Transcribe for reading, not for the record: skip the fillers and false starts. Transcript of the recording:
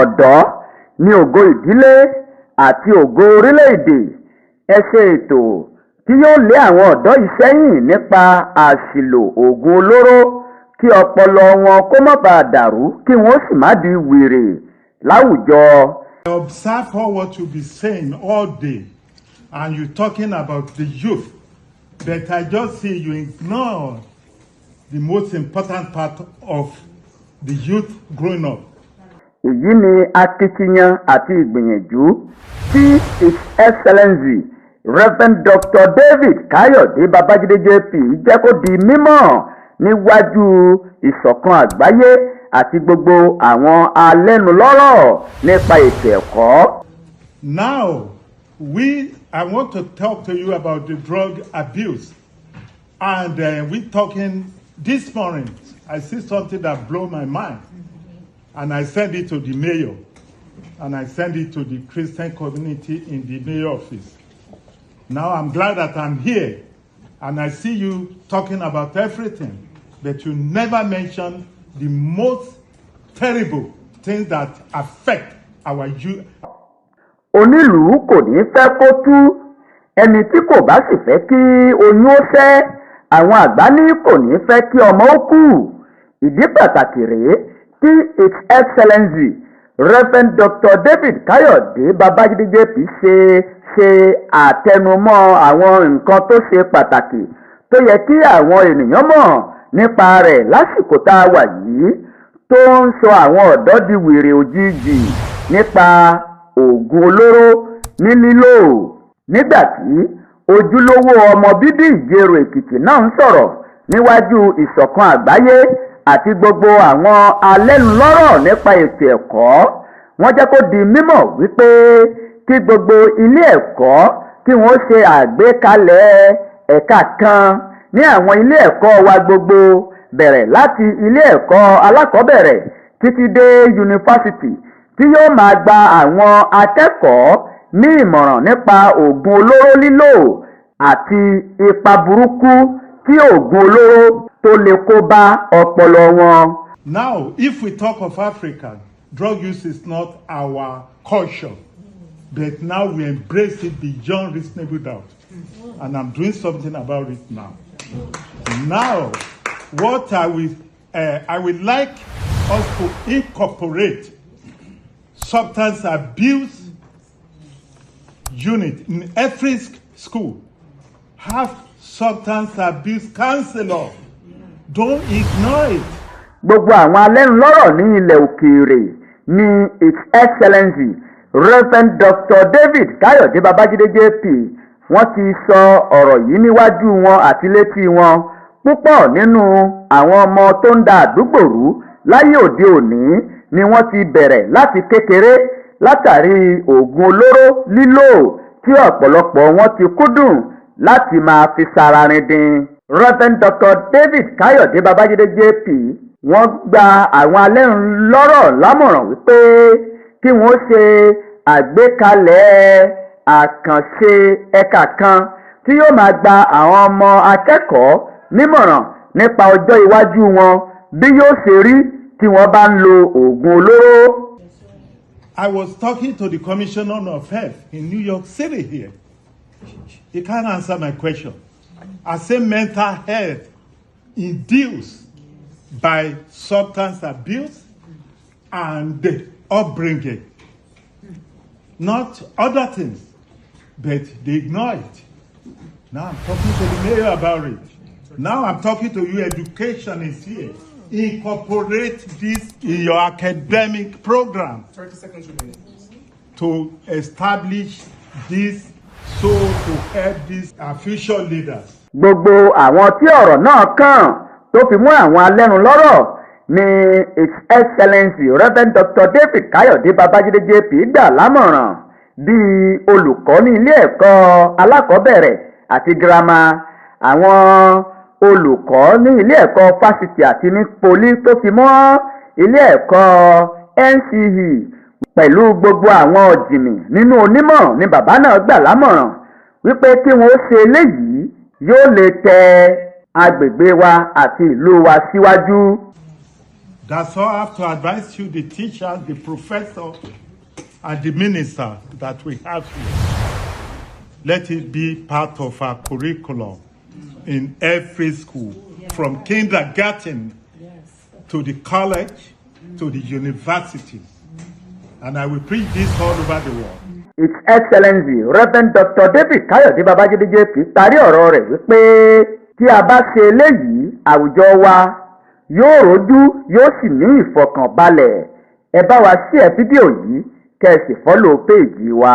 ọ̀dọ́ ní ògo ìdílé àti ògo orílẹ̀-èdè. Ẹ ṣe ètò tí yóò lé àwọn ọ̀dọ́ yìí sẹ́yìn nípa àṣìlò oògùn olóró kí ọpọlọ wọn kó má bàa dàrú kí wọ́n sì má di wèrè láwùjọ. I observe all what you be saying all day, and you talking about the youth, but I just see you ignore the most important part of the youth growing up. Èyí ni akitiyan àti ìgbìyànjú tí His Excellency Reverend Dr. David Káyọ̀dé Babájídé JP jẹ́ kó di mímọ̀ níwájú Ìṣọ̀kan Àgbáyé àti gbogbo àwọn alẹ́nulọ́rọ̀ nípa ètò ẹ̀kọ́. Now, I want to talk to you about the drug abuse. And we're talking this morning. I see something that blew my mind. And I sent it to the mayor. And I sent it to the Christian community in the mayor office. Now I'm glad that I'm here. And I see you talking about everything. But you never mention the most terrible things that affect our youth. Onílùú kò ní fẹ́ kó tú, ẹni tí kò bá sì fẹ́ kí oyún ó ṣẹ́, àwọn àgbà ní kò ní fẹ́ kí ọmọ ó kú. Ìdí pàtàkì rèé tí His Excellency Reverend Dr. David Káyọ̀dé Babájídé JP ṣe àtẹnumọ́ àwọn nǹkan tó ṣe pàtàkì tó yẹ kí àwọn ènìyàn mọ̀ nípa rẹ̀ lásìkò tá a wà yìí tó ń sọ àwọn ọ̀dọ́ di wèrè òjijì nípa oògùn olóró ní lílò. Nígbà tí ojúlówó ọmọ bíbí Ìjẹ̀rò Èkìtì náà ń sọ̀rọ̀ níwájú Ìṣọ̀kan Àgbáyé àti gbogbo àwọn alẹ́nulọ́rọ̀ nípa ètò ẹ̀kọ́, wọ́n jẹ́ kó di mímọ̀ wípé kí gbogbo ilé ẹ̀kọ́ kí wọ́n ṣe àgbékalẹ̀ ẹ̀ka kan ní àwọn ilé ẹ̀kọ́ wa gbogbo, bẹ̀rẹ̀ láti ilé ẹ̀kọ́ alákọ̀ọ́bẹ̀rẹ̀ títí dé yunifásitì, tí yóò máa gba àwọn akẹ́kọ̀ọ́ ní ìmọ̀ràn nípa oògùn olóró lílò àti ipa burúkú tí oògùn olóró tó lè kó bá ọpọlọ wọn. Now, if we talk of Africa, drug use is not our culture, but now we embrace it beyond reasonable doubt. And I'm doing something about it now. Now, what I would like us to incorporate substance abuse unit in every school. Have substance abuse counselor. Don't ignore it. Gbogbo àwọn alẹ́nulọ́rọ̀ ní ilẹ̀ òkèèrè ní His Excellency Reverend Dr. David Káyọ̀dé Babájídé JP wọ́n ti sọ ọ̀rọ̀ yìí níwájú wọn àti létí wọn. Púpọ̀ nínú àwọn ọmọ tó ń da àdúgbò rú láyé òde òní ni wọ́n ti bẹ̀rẹ̀ láti kékeré látàrí oògùn olóró lílò tí ọ̀pọ̀lọpọ̀ wọn ti kúndùn láti máa fi sára rindin. Reverend Dr. David Káyọ̀dé Babájídé JP wọ́n gba àwọn alẹ́nulọ́rọ̀ lámọ̀ràn wípé kí wọ́n ṣe àgbékalẹ̀ àkànṣe ẹ̀ka kan tí yóò máa gba àwọn ọmọ akẹ́kọ̀ọ́ nímọ̀ràn nípa ọjọ́ iwájú wọn bí yóò ṣe rí tí wọ́n bá ń lo oògùn olóró. I was talking to the Commissioner of Health in New York City here. He can't answer my question. I say mental health induced by substance abuse and the upbringing, not other things, but they ignore it. Now I'm talking to the mayor about it. Now I'm talking to you, education is here. Incorporate this in your academic program. 30 seconds remaining. To establish this so to help these future leaders. Gbogbo àwọn tí ọ̀rọ̀ náà kàn tó fi mú àwọn alẹ́nulọ́rọ̀ ni His Excellency Reverend Dr. David Káyọ̀dé Babájídé JP gbà lámọ̀ràn bíi olùkọ́ ní ilé ẹ̀kọ́ alákọ̀ọ́bẹ̀rẹ̀ àti girama, àwọn olùkọ́ ní ilé ẹ̀kọ́ fásitì àti ní poli tó fi mọ́ ilé ẹ̀kọ́ NCE pẹ̀lú gbogbo àwọn ọ̀jìnì nínú onímọ̀ ni bàbá náà gbà lámọ̀ràn wípé kí wọ́n ṣe eléyìí yóò lè tẹ agbègbè wa àti ìlú wa síwájú. That's all I have to advise you, the teacher, the professor, and the minister that we have here. Let it be part of our curriculum in every school, from kindergarten to the college to the university. And I will preach this all over the world. His Excellency Reverend Dr. David Káyọ̀dé Babájídé JP parí ọ̀rọ̀ rẹ̀ wípé tí a bá ṣe eléyìí àwùjọ wa yóò rojú yóò sì ní ìfọ̀kànbalẹ̀. Ẹ bá wa share fídíò yìí kẹ́ ẹ sì follow péèjì wa.